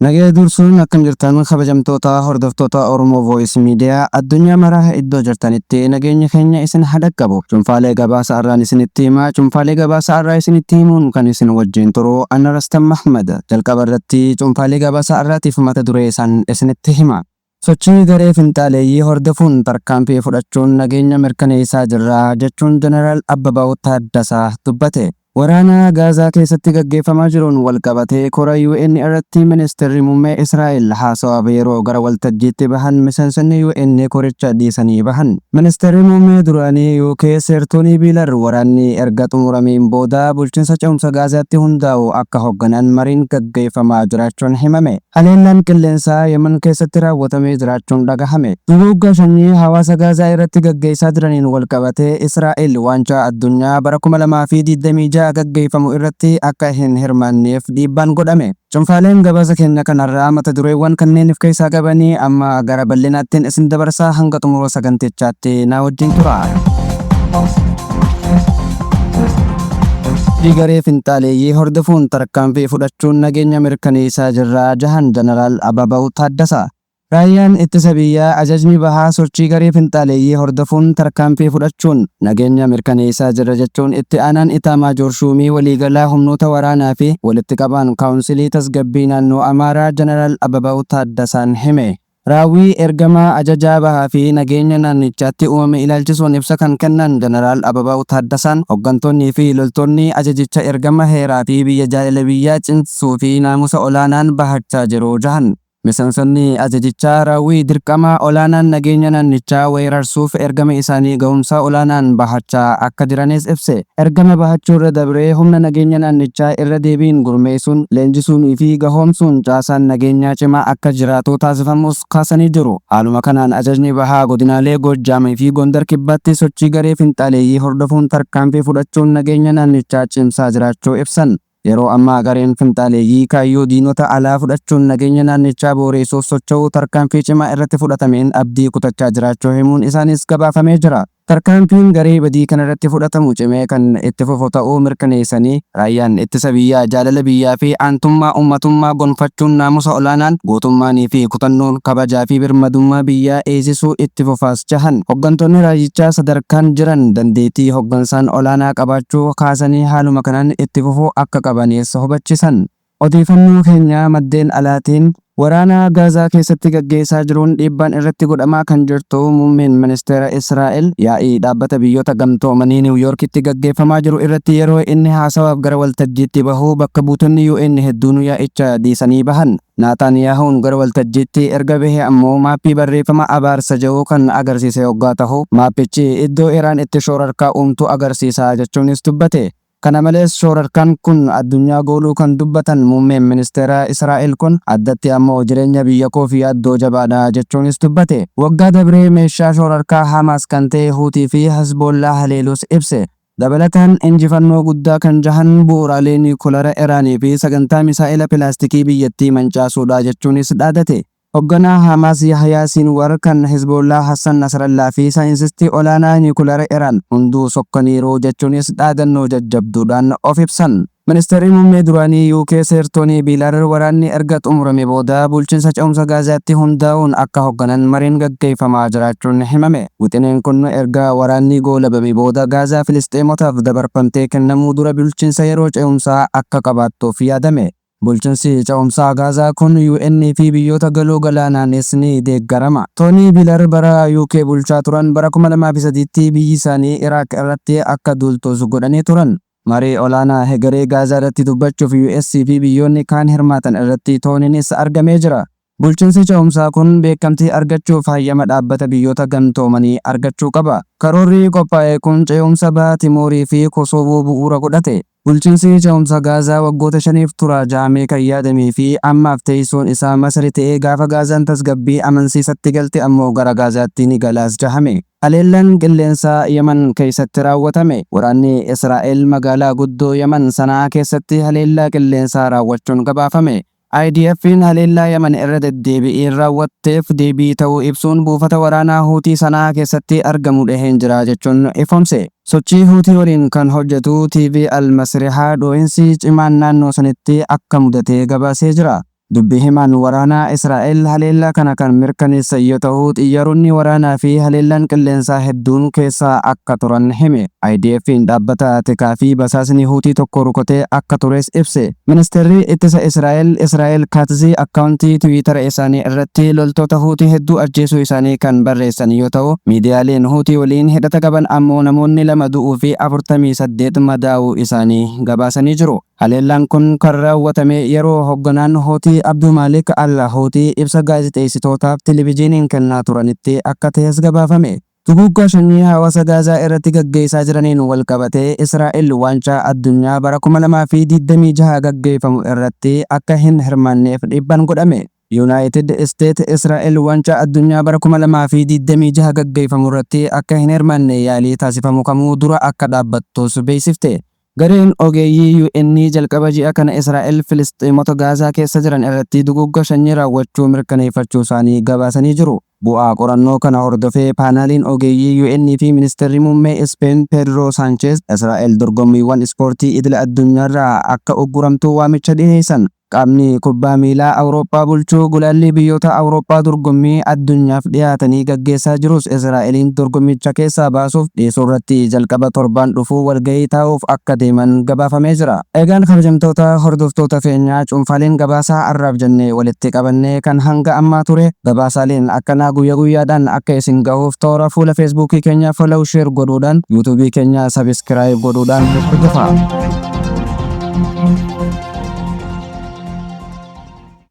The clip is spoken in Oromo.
Nagaya dursuun akkam jirtan kabajamtoota hordoftoota Oromo Voice Media addunyaa mara iddoo jirtanitti nageenyi keenya isin haa dhaqqabu. Cunfaalee gabaasa arraan isinitti hima. Cunfaalee gabaasa arraa isinitti himuun kan isin wajjin turu ana Rastam Mahmad. Jalqaba irratti cunfaalee gabaasa arraatiif mata duree isaan isinitti hima. Sochii garee finxaaleeyyii hordofuun tarkaanfii fudhachuun nageenya mirkaneessaa jirra jechuun Jeneraal Abbabaaw Taaddasaa dubbate. Waraana Gaazaa keessatti gaggeeffamaa jiruun walqabatee kora UN irratti Ministirri Muummee Israa'el haasawaaf yeroo gara waltajjiitti bahan miseensonni UN koricha dhiisanii bahan. Ministirri Muummee duraanii UK Seer Toonii Biilar waraanni erga xumurameen booda bulchiinsa ce'umsa Gaazaatti hundaa'u akka hogganan mariin gaggeeffamaa jiraachuun himame. Haleellaan qilleensaa Yemen keessatti raawwatamee jiraachuun dhagahame. Duguuggaa sanyii hawaasa Gaazaa irratti gaggeessaa jiraniin walqabatee Israa'el Waancaa Addunyaa bara 2026 gaggeeffamu irratti akka hin hirmaanneef dhiibbaan godhame. Cunfaaleen gabaasa keenya kan har'aa mata dureewwan kanneen if keessaa qabanii amma gara bal'inaattin isin dabarsaa hanga xumura sagantichaatti naa wajjin turaa. Sochii garee finxaaleeyyii hordofuun tarkaanfii fudhachuun nageenya mirkaneessaa jirra jahan Janaraal Ababaw Taaddasaa. Raayyaan Ittisa Biyyaa Ajajni Bahaa sochii garee finxaaleeyyii hordofuun tarkaanfii fudhachuun nageenya mirkaneessaa jirra jechuun Itti Aanaan Itaamaajoor Shuumii Waliigalaa Humnoota Waraanaa fi Walitti Qabaan Kaawunsilii Tasgabbii Naannoo Amaaraa Janaraal Ababaw Taaddasaan hime. Raawwii ergama Ajajaa Bahaa fi nageenya naannichaatti uumame ilaalchisuun ibsa kan kennan Janaraal Ababaw Taaddasaan, hoggantoonnii fi loltoonni ajajicha ergama heeraa fi biyya jaalala biyyaa cimsuu fi naamusa olaanaan bahachaa jiru jahan. Miseensonni ajajichaa raawwii dirqama olaanaan nageenya naannichaa weerarsuuf ergama isaanii gahumsa olaanaan bahachaa akka jiranis ibse. Ergama bahachuurra dabree humna nageenya naannichaa irra deebiin gurmeessuun, leenjisuunii fi gahoomsuun caasaan nageenyaa cimaa akka jiraatu taasifamuus kaasanii jiru. Haaluma kanaan Ajajni Bahaa godinaalee Goojjaam fi Gondar Kibbaatti sochii garee finxaaleeyyii hordofuun tarkaanfii fudhachuun nageenya naannichaa cimsaa jiraachuu ibsan. Yeroo ammaa gareen finxaaleeyyii kaayyoo diinota alaa fudhachuun nageenya naannichaa booreessuuf socho'u tarkaanfii cimaa irratti fudhatameen abdii kutachaa jiraachuu himuun isaaniis gabaafamee jira. Tarkaanfiin garee badii kanarratti fudhatamu cimee kan itti fufu ta'uu mirkaneessanii, Raayyaan Ittisa Biyyaa jaalala biyyaa fi aantummaa ummatummaa gonfachuun naamusa olaanaan, gootummaanii fi kutannoon kabajaa fi birmadummaa biyyaa eeysisuu itti fufaas jahan. Hoggantoonni raayyichaa sadarkaan jiran dandeettii hoggansaan olaanaa qabaachuu kaasanii haaluma kanaan itti fufuu akka qabaniis hubachisan. Odeefannoo keenya maddeen alaatiin, Waraana Gaazaa keessatti gaggeessaa jiruun dhiibbaan irratti godhamaa kan jirtu Muummeen Ministeera Israa'el, yaa'ii Dhaabbata Biyyoota Gamtoomanii Niw Yoorkitti gaggeeffamaa jiru irratti yeroo inni haasawaaf gara waltajjiitti bahu bakka buutonni UN hedduun yaa'icha diisanii bahan. Naataaniyaahuun gara waltajjiitti erga bahee ammoo maappii barreeffama abaarsa jedhu kan agarsiise oggaa tahu, maappichi iddoo Iraan itti shoorarkaa uumtu agarsiisa jechuunis dubbate. Kana malees shoorarkaan kun addunyaa gooluu kan dubbatan muummeen ministeeraa Israa'el kun, addatti ammoo jireenya biyyakoof yaaddoo jabaadha jechuunis dubbate. Waggaa dabre meeshaa shoorarkaa Hamaas kan ta'e Huutii fi Hezboollaa haleeluus ibse. Dabalataan injifannoo guddaa kan jahan bu'uuraalee niikulara Iraanii fi sagantaa misaa'ela pilaastikii biyyattii mancaasuudha jechuunis dhaadate. Hogganaa Hamaas Yahyaa Siinwar, kan Hezboollaa Hassan Nasrallaa fi saayinsistii olaanaa niikulara Iraan hunduu sokkaniiru jechuunis dhaadannoo jajjabduudhaan of ibsan. Ministeerri Muummee duraanii UK Seer Toonii Biilar waraanni erga xumurame booda bulchiinsa ce'umsa Gaazaatti hundaa'uun akka hogganan mariin gaggeeffamaa jiraachuun himame. Wixineen kun erga waraanni goolabame booda Gaazaa Filisxeemotaaf dabarfamtee kennamuu dura bulchiinsa yeroo ce'umsaa akka qabaattuuf yaadame. Bulchinsi ce'umsaa Gaazaa kun UN fi biyyoota Galoo Galaanaanis ni deeggarama. Toonii Bilar bara UK bulchaa turan bara 2003tti biyyi isaanii Iraaq irratti akka duultus godhanii turan. Marii olaanaa hegeree Gaazaa irratti dubbachuuf US fi biyyoonni kaan hirmaatan irratti Tooniinis argamee jira. Bulchinsi ce'umsaa kun beekamtii argachuuf hayyama Dhaabbata Biyyoota Gamtoomanii argachuu qaba. Karoorri qophaa'e kun ce'umsa Baha Timoorii fi Kosoovoo bu'uura godhate. Bulchinsi ce'umsa Gaazaa waggoota shaniif tura ja'amee kan yaadamee fi ammaaf teessoon isaa Masri ta'ee gaafa Gaazaan tasgabbii amansiisatti galte ammoo gara Gaazaatti ni galaas jahame. Haleellaan qilleensaa Yaman keessatti raawwatame. Waraanni Israa'el magaalaa guddoo Yaman Sana'aa keessatti haleellaa qilleensaa raawwachuun gabaafame. IDF'n haleellaa Yaman irra deddeebi'iin raawwatteef deebii ta'uu ibsuun buufata waraanaa Huutii Sana'aa keessatti argamu dhaheen jira jechuun ifoomse. Sochii Huutii waliin kan hojjetu TV Al-Masrihaa dho'insi cimaan naannoo sanitti akka mudate gabaasee jira. Dubbi himaan waraanaa Israa'el haleellaa kana kan mirkaneessan yoo ta'u, xiyyaaronni waraanaa fi haleellaan qilleensaa hedduun keessa akka turan hime. IDF'n dhaabbata tikaa fi basaasni Huutii tokko rukutee akka tures ibse. Ministeerri ittisa Israa'el Israa'el Kaatz akkaawuntii Tiwiitara isaanii irratti loltoota Huutii hedduu ajjeesuu isaanii kan barreessan yoo ta'u, miidiyaaleen Huutii waliin hidhata qaban ammoo namoonni 2 du'uu fi 48 madaa'uu isaanii gabaasanii jiru. Haleellaan kun kan raawwatame yeroo hogganaan Huutii Abduu Maalik al-Huutii ibsa gaazexeessitootaaf televijiiniin kennaa turanitti akka tahes gabaafame. Duguuggaa sanyii hawaasa Gaazaa irratti gaggeessaa jiraniin walqabatee Israa'el Waancaa Addunyaa bara 2026 gaggeeffamu irratti akka hin hirmaanneef dhiibban godhame. Yunaayitid Isteet Israa'el Waancaa Addunyaa bara 2026 gaggeeffamu irratti akka hin hirmaanne yaalii taasifamu kamuu dura akka dhaabbattus beeksifte. Gareen ogeeyyii UN jalqaba ji'a kana Israa'el Filisxeemota Gaazaa keessa jiran irratti duguugga sanyii raawwachuu mirkaneeffachuusaanii gabaasanii jiru. Bu'aa qorannoo kana hordofee paanaaliin ogeeyyii UN fi Ministirri Muummee Ispeen Peedroo Saancheez Israa'el dorgommiiwwan ispoortii idila addunyaarraa akka ugguramtu waamicha dhiheessan. Qaamni kubbaa miilaa Awurooppaa bulchu gulaallii biyyoota Awurooppaa dorgommii addunyaaf dhiyaatanii gaggeessaa jirus Israa'eliin dorgommicha keessaa baasuuf dhiisuurratti jalqaba torbaan dhufuu walgahii taa'uuf akka deeman gabaafamee jira. Egaan kabajamtoota hordoftoota keenyaa, cuunfaaleen gabaasaa har'aaf jennee walitti qabannee kan hanga ammaa ture. Gabaasaaleen akkanaa guyya guyyaadhaan akka isin gahuuf toora fuula Feesbuukii keenya follow, share godhuudhaan, Yuutuubii keenya subscribe godhuudhaan hordofaa.